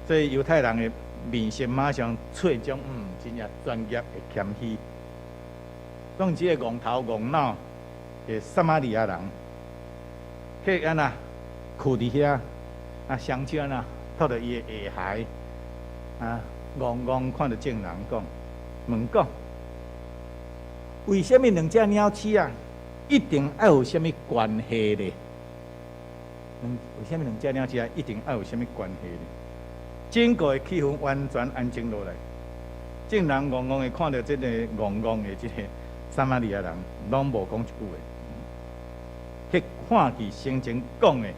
Speaker 3: 所以猶太人的面色馬上出一種真正專業的謙虛。當這个戇頭戇腦的撒瑪利亞人，去按怎囥佇遐，啊，雙手按怎托著伊的下頦，啊，戇戇看著眾人講，問講，為啥物兩隻鳥鼠啊，一定愛有啥物關係咧？為啥物兩隻鳥鼠啊，一定愛有啥物關係咧？整個的氣氛完全安靜落來，眾人戇戇的看著這个戇戇的這个撒瑪利亞人，攏無講一句話。去看見先前講的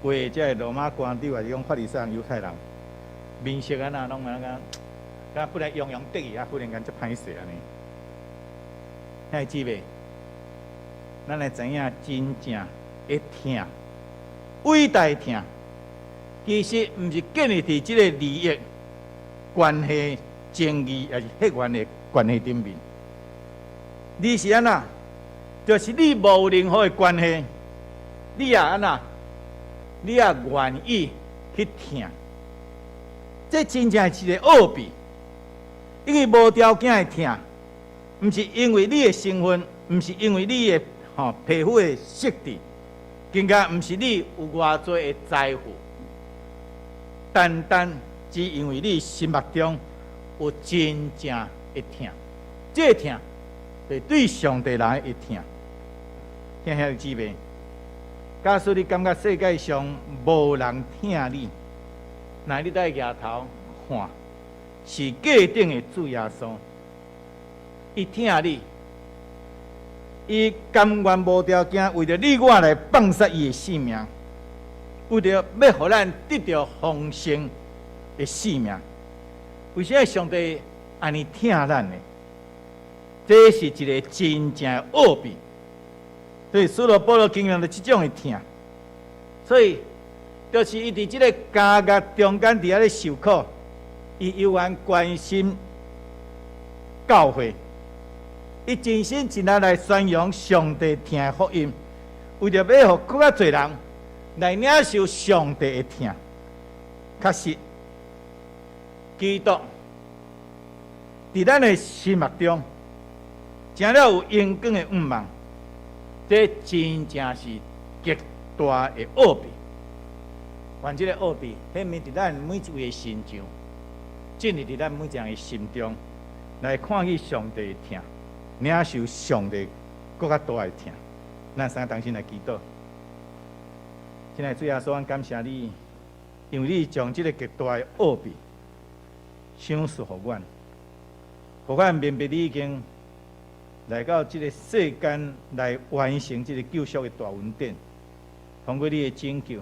Speaker 3: 話，這个羅馬官長，還是講法利賽人、猶太人，面色按怎攏按怎，敢本來洋洋得意啊，忽然間遮歹勢按呢。兄弟姊妹，咱來知影真正的疼，偉大的疼，其實毋是建立佇這个利益，關係情義，抑是血緣的關係頂面。你是按怎？就是你無任何的關係，你也按怎？你也願意去疼？這真正是一個奧秘，因為無條件的疼，毋是因為你的身份，毋是因為你的皮膚的色質，更加毋是你有偌濟的財富，單單只因為你心目中有真正的疼，這個疼是對上帝來的疼。聽兄弟姊妹，假使你感覺世界上無人疼你，那你愛舉頭看，是隔頂的主耶穌，伊疼你，伊甘願無條件為著你我來放捨伊的性命，為著欲予咱得著豐盛的性命。為啥上帝按呢疼咱呢？這是一個真正的奧秘。所以，使徒保羅經驗著這種的疼，所以就是伊佇這个監獄中間佇遐咧受苦，伊猶原關心教會，伊盡心盡力來宣揚上帝疼的福音，為著欲予閣較濟人來領受上帝的疼。確實，基督佇咱的心目中，成了有永恆的願望，這真正是極大的奧秘。願這個奧秘顯明佇咱每一位的身上，進入佇咱每一個人的心中，來看見上帝的疼，領受上帝閣較大的疼。咱三個同心來祈禱。親愛的主耶穌，阮感謝你，因為你將這個極大的奧秘賞賜予阮，予阮明白你已經來到這個世間來完成這個救贖的大恩典，通過你的拯救，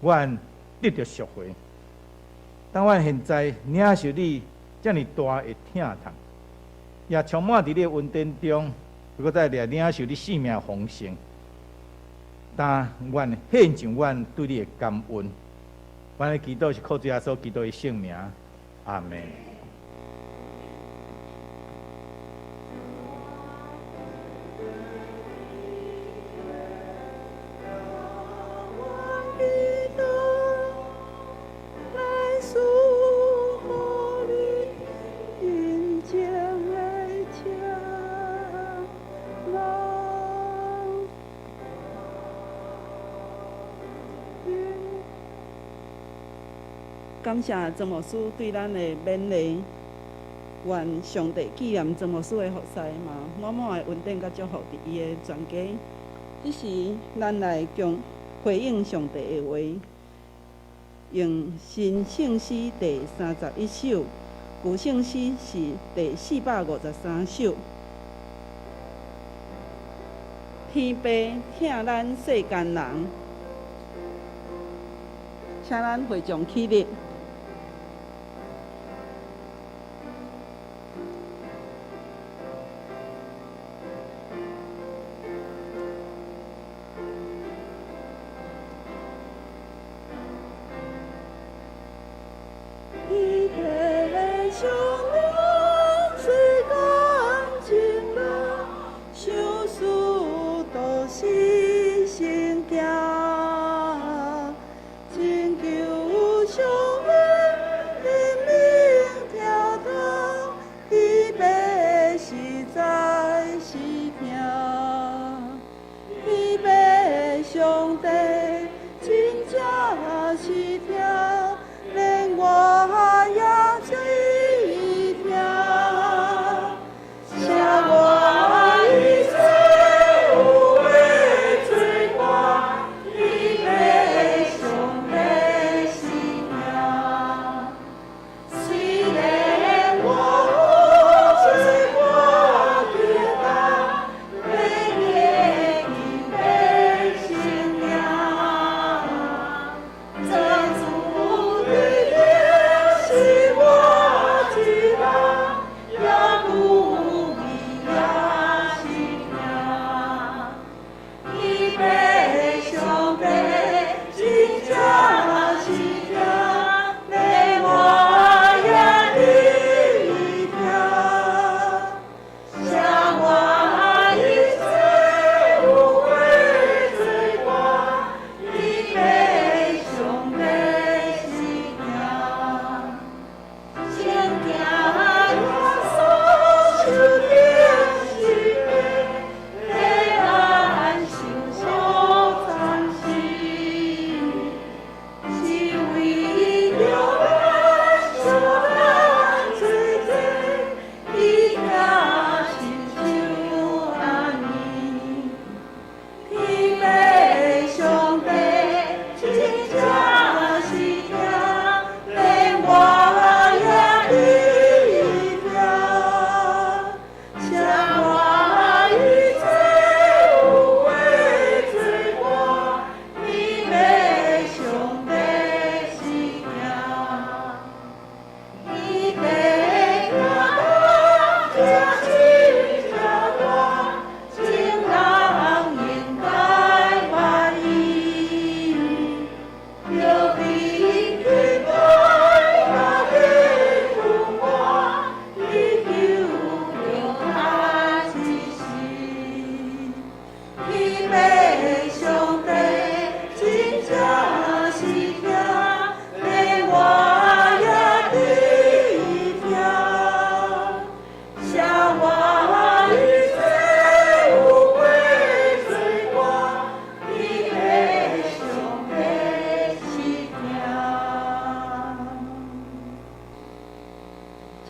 Speaker 3: 阮得著贖回。當阮現在領受你遮爾大的疼痛，也充滿佇你的恩典中，閣再來領受你生命豐盛。但阮獻上阮對你的感恩，阮的祈禱是靠主耶穌基督的聖名，阿們。
Speaker 1: 感謝曾牧師對咱的勉勵，願上帝紀念曾牧師的服侍嘛，滿滿的恩典佮祝福佇伊的全家。這時，咱來將回應上帝的話，用新聖詩第31首，舊聖詩是第453首。天父疼咱世間人，請咱會眾起立。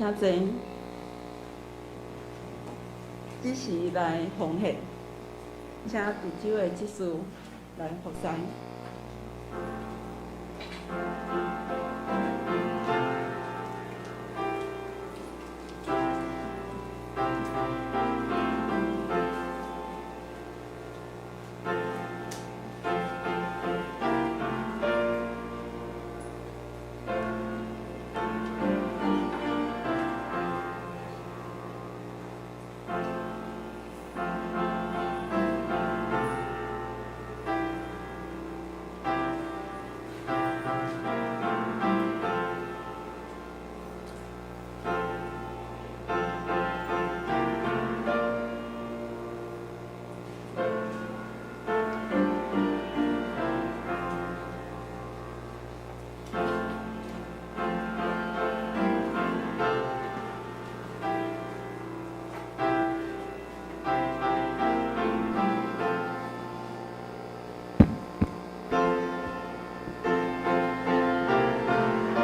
Speaker 1: 請坐。這時來奉獻，請佇酒的執事來服侍。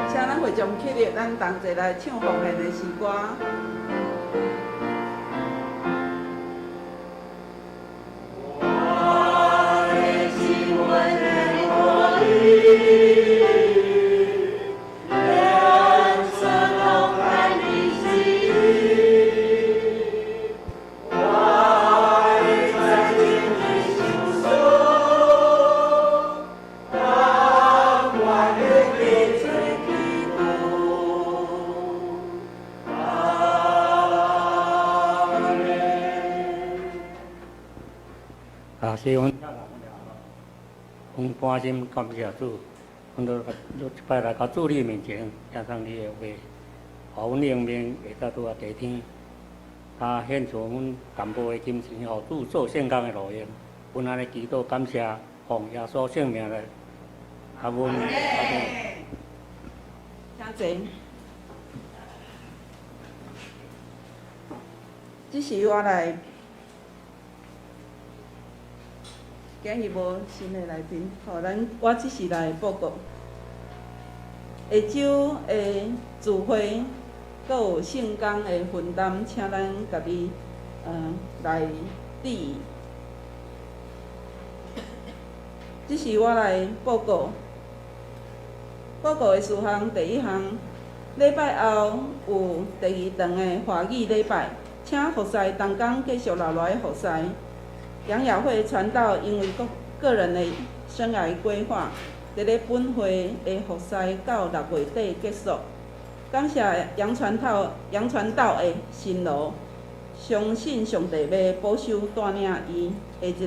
Speaker 1: 請咱會眾起立，咱同齊來唱奉獻的詩歌。
Speaker 4: 啊，是阮阮甘心感謝主，阮都都一擺來到主你面前，聽上你的話，予阮靈命會當拄仔加添，啊，獻出阮淡薄的金錢，予主做聖工的路用。阮按呢祈禱感謝，奉耶穌聖名來，阿門。
Speaker 1: 請坐。這時我來。今日無新的來賓，吼，咱我只是來報告。下晝的聚會，閣有聖工的分擔，請咱家己來注意。這是我來報告。報告的事項第一項，禮拜後有第二場的華語禮拜，請服侍同工繼續留落來服侍。楊雅慧傳道因為個個人的生涯規劃，佇咧本會的服侍到6月底結束。感謝楊傳道的辛勞，相信上帝欲保守帶領伊下一個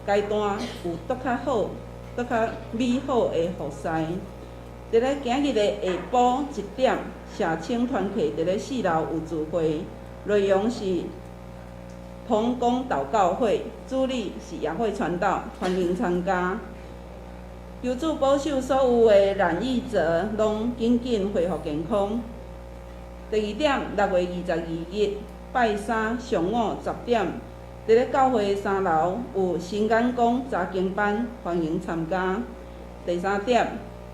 Speaker 1: 階段有閣較好、閣較美好的服侍。佇咧今日的下晡1點，社青團契佇咧4樓有聚會，內容是同工禱告會，主禮是雅慧傳道，歡迎參加。求主保守所有的染疫者，攏緊緊恢復健康。第二點，6月22日拜三上午10點，佇咧教會3樓有新眼光查經班，歡迎參加。第三點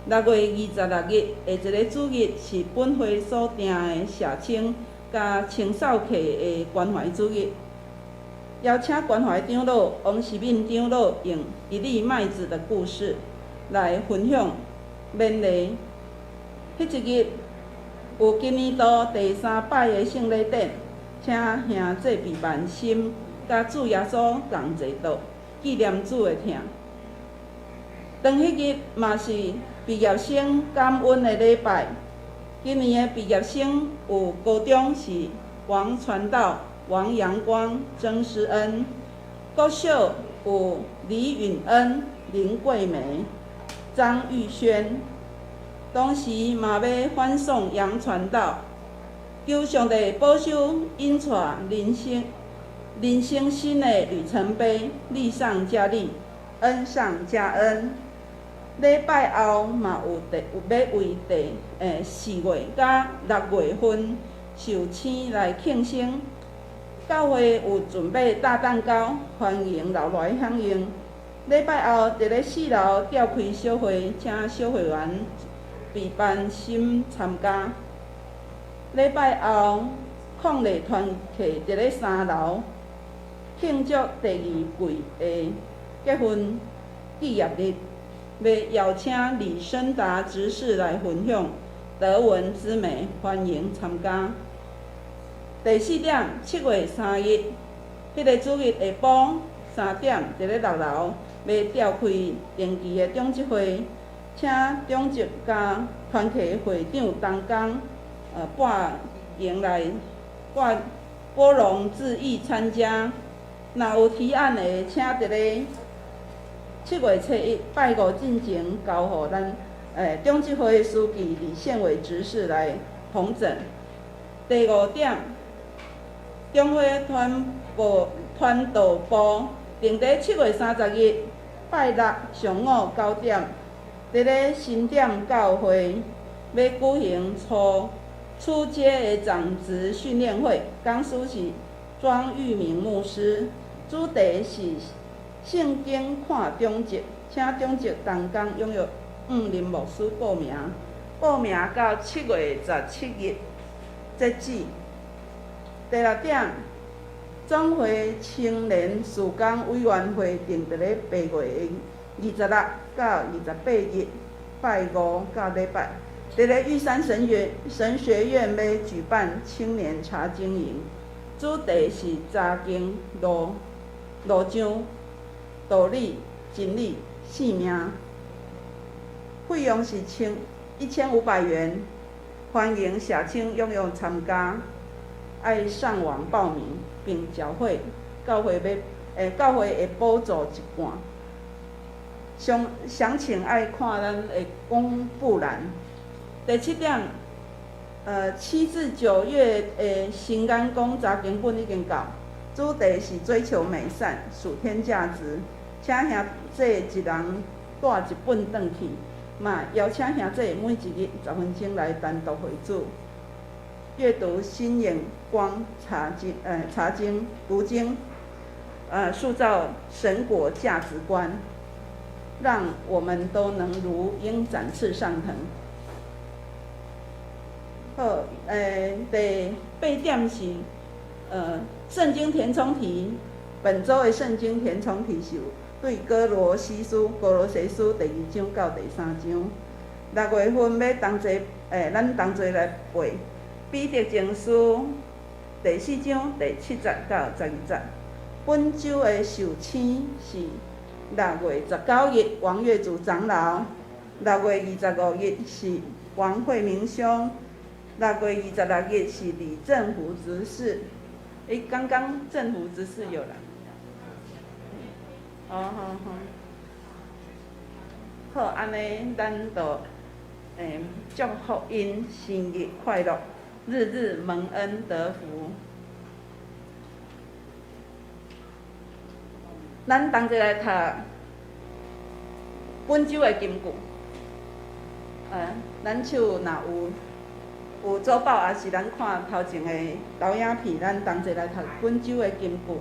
Speaker 1: ，6月26日下一个主日是本會所訂的社青佮青少客的關懷主日。邀請關懷長老王錫敏長老用一粒麥子的故事來分享勉勵。彼一日有今年度第三擺的聖禮典，請兄弟備辦心，佮主耶穌仝齊桌，紀念主的疼。當彼日嘛是畢業生感恩的禮拜。今年的畢業生有高中是王傳道、王陽光、曾詩恩，國小有李允恩、林桂梅、張玉軒。同時嘛欲歡送楊傳道，求上帝保守𪜶帶人生新的里程碑，利上加利，恩上加恩。禮拜後嘛有第有欲為第4月佮6月份壽星來慶生，教會有準備大蛋糕，歡迎留來享用。禮拜後佇咧4樓召開小會，請小會員備辦心參加。禮拜後，抗禮團契佇咧三樓慶祝第二季的結婚紀念日，欲邀請李生達執事來分享德文之美，歡迎參加。第四點，7月3日，彼個主日下晡3點，佇咧六樓欲召開定期的長執會，請長執佮團契會長同工，撥閒來撥撥冗致意參加。若有提案的，請佇咧7月初一拜五進前交予咱長執會書記李憲偉執事來統整。第五點，中會傳播傳道部定佇7月30日拜六上午9點，佇咧新店教會欲舉行初初階的長執訓練會，講師是莊玉明牧師，主題是聖經看長執，請長執同工踴躍向林牧師報名，報名到7月17日截止。第六點，總會青年事工委員會定佇咧8月26到28日，拜五到禮拜，佇咧玉山神學院欲舉辦青年查經營，主題是查經路路章、道理、真理、性命。費用是1500元，歡迎社青踴躍參加，愛上網報名並繳費，教會欲教會會補助一半。詳情愛看咱的公布欄。第七點，7至9月的新眼光查經本已經到，主題是追求美善、屬天價值，請兄弟一人帶一本轉去，嘛邀請兄弟每一日10分鐘來單獨會主，閱讀新眼光查經讀經，塑造神國價值觀，讓我們都能如鷹展翅上騰。好，第八點是，聖經填充題，本週的聖經填充題是對歌羅西書第二章到第三章。6月份欲同齊，咱同齊來背彼得前書第四章第七節到12節。本週的壽星是6月19日王月祖長老，6月25日是王惠明兄，6月26日是李正福執事。剛剛正福執事有來。哦，好好。好，按呢，咱就祝福𪜶生日快樂，日日蒙恩得福。咱同齊來讀本週的金句。咱手若有週報，抑是咱看頭前的投影片，咱同齊來讀本週的金句。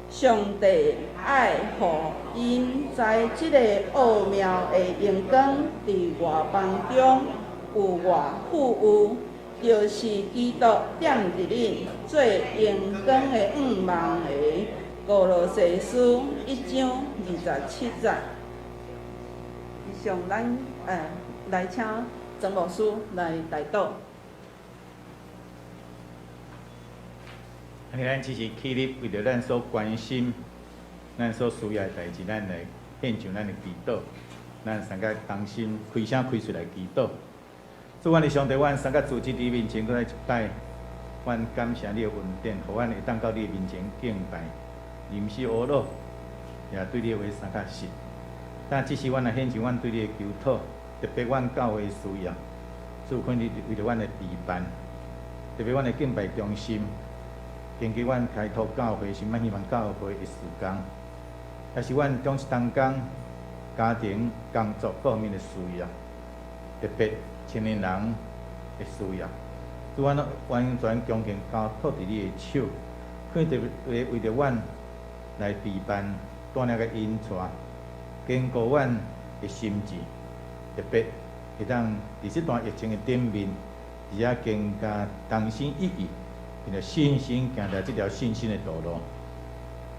Speaker 1: 上帝愛予𪜶知這个奧妙的榮光，佇外邦中有偌富有，就是基督踮佇恁做榮光的向望的。歌羅西書1章27節。以上咱來請曾牧師來代禱。
Speaker 3: 按呢，咱只是起立，為著咱所關心、咱所需要的代誌，咱來獻上咱的祈禱。咱三個同心開聲開喙來祈禱。主，阮的上帝，阮三個組織佇面前，閣來一擺，阮感謝你的恩典，予阮會當到你的面前敬拜，臨死阿魯，也對你的話相較實。但這時阮來獻上阮對你的求討，特別阮教會需要，主懇你為著阮的備辦，特別阮的敬拜中心，根據阮開拓教會、新滿希望教會的事工，也是阮長執同工家庭工作各方面的需要，特別青年人的需要，主阮完全恭敬交託佇你的手，懇特別為著阮來備辦帶領佮引帶，堅固阮的心志，特別會當佇這段疫情的頂面，伫遐更加同心一意，凭著信心行在這條信心的道路。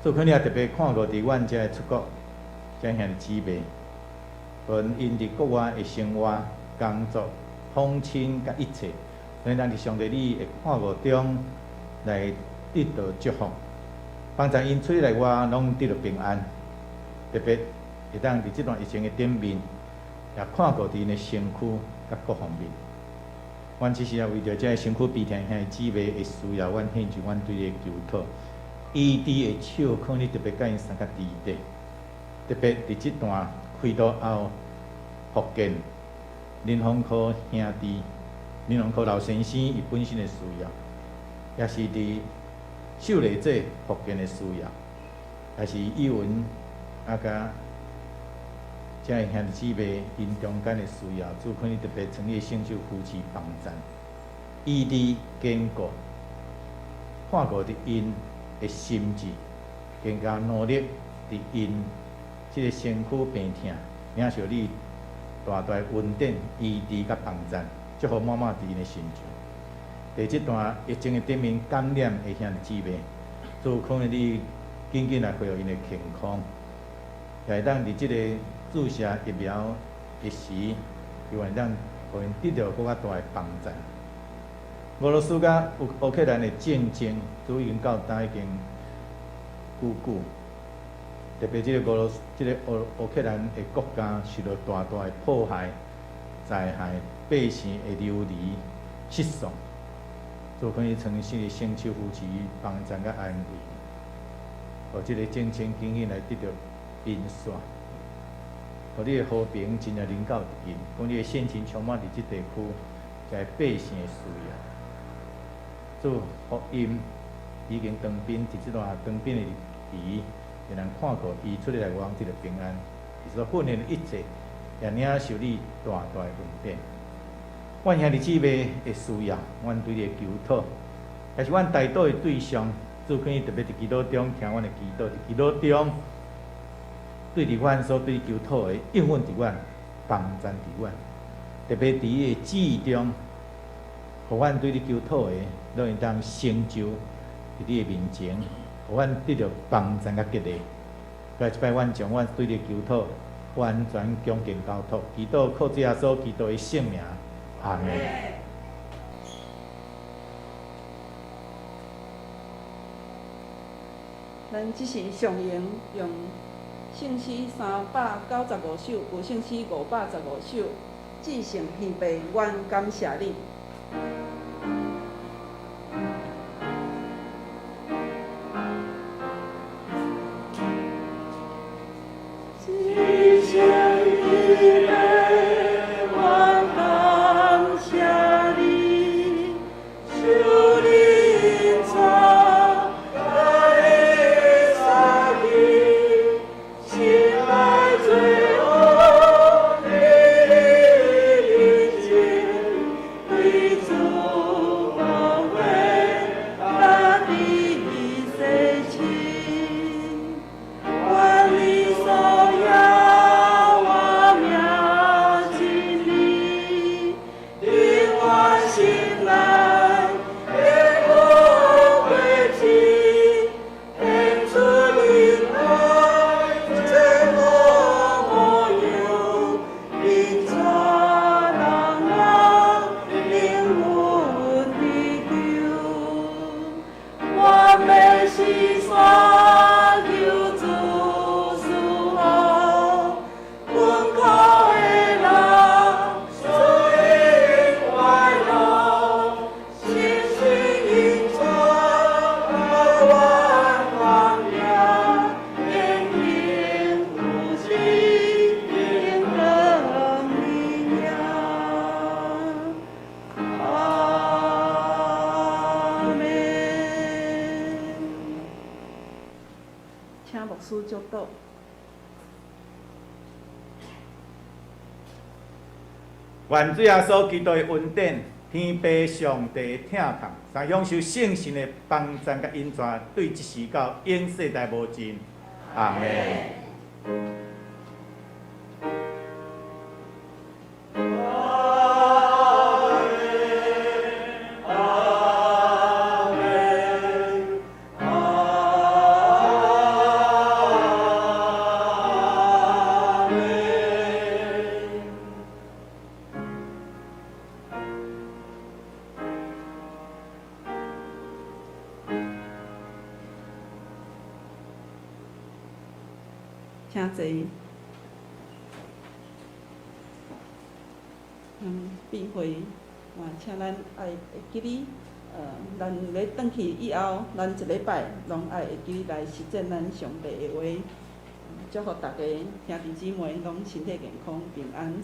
Speaker 3: 主可能也特別看顧佇阮遮出國，遮兄弟姊妹，無論𪜶佇國外的生活、工作、訪親佮一切，所以咱佇上帝你的看顧中來得到祝福，幫助𪜶出內外攏得到平安。特別會當佇這段疫情的頂面，也看顧佇𪜶的身軀佮各方面。阮只是也為著這个身軀病痛兄弟姊妹的需要，阮獻上阮對你的求禱。醫治的手，可能特別佮𪜶相佮佇底，特別佇這段開刀後復健，林宏科兄弟、林宏科老先生伊本身的需要，也是佇秀麗姐復健的需要，也是伊文啊佮這个兄弟姊妹𪜶中間的需要，主可能特別從你的聖手扶持幫贊，醫治堅固，看顧佇𪜶的心志，更加努力佇𪜶這个身軀病痛，領受你大大恩典、醫治佮幫贊，祝福滿滿佇𪜶的身上。佇這段疫情的頂面感染的兄弟姊妹，主可能你緊緊來恢復𪜶的健康，也會當佇這個注射疫苗的時，希望會當予𪜶得到閣較大的幫贊。俄羅斯佮烏克蘭的戰爭，都已經到今已經久久，特別這個俄羅斯、這個烏克蘭的國家受到大大的破壞、災害、百姓的流離失喪，主可以誠心的聖手扶持、幫贊佮安慰，予這個戰爭緊緊來得到平息，予你的和平真正臨到𪜶，講你的聖情充滿佇這地區，這个百姓的需要。主福音已經當兵，佇這段當兵的日期，會當看顧伊出來往這個平安，伊所訓練的一切，也領受你大大的恩典。阮兄弟姊妹的需要，阮對你的求禱，也是阮代禱的對象。主可以特別佇祈禱中聽阮的祈禱，佇祈禱中對佇阮所對求禱的應允佇阮，幫贊佇阮。特別佇伊的旨意中，予阮對你求禱的，攏會當成就佇你的面前，予阮得著幫贊佮激勵。閣一擺，阮將阮對你的求禱完全恭敬交託，祈禱靠主耶穌基督的聖名，阿們。
Speaker 1: 咱這是上用用聖詩395首，舊聖詩515首，至聖天父，阮感謝你。至聖天父，阮感謝你，求你賜來殺去，心內罪惡的認真，對主寶血大地洗清。願你所有我命真理，伫我心內的寶貴情，顯出仁愛這好模樣，引帶人人靈魂得救。我欲四散求主賜福，困苦的人賜𪜶快樂，信心因主來完完了，堅定有志永恆榮耀。阿們。請牧師祝禱。
Speaker 3: 願主耶穌基督的恩典、天父上帝的疼痛，三享受聖神的幫贊佮引帶，對這時到永世代無盡。阿們。
Speaker 5: 阿們。
Speaker 1: 請坐。閉會，嘛請咱愛會記得，咱咧轉去以後，咱一禮拜攏愛會記得來實踐咱上帝的話。祝福大家兄弟姊妹攏身體健康平安。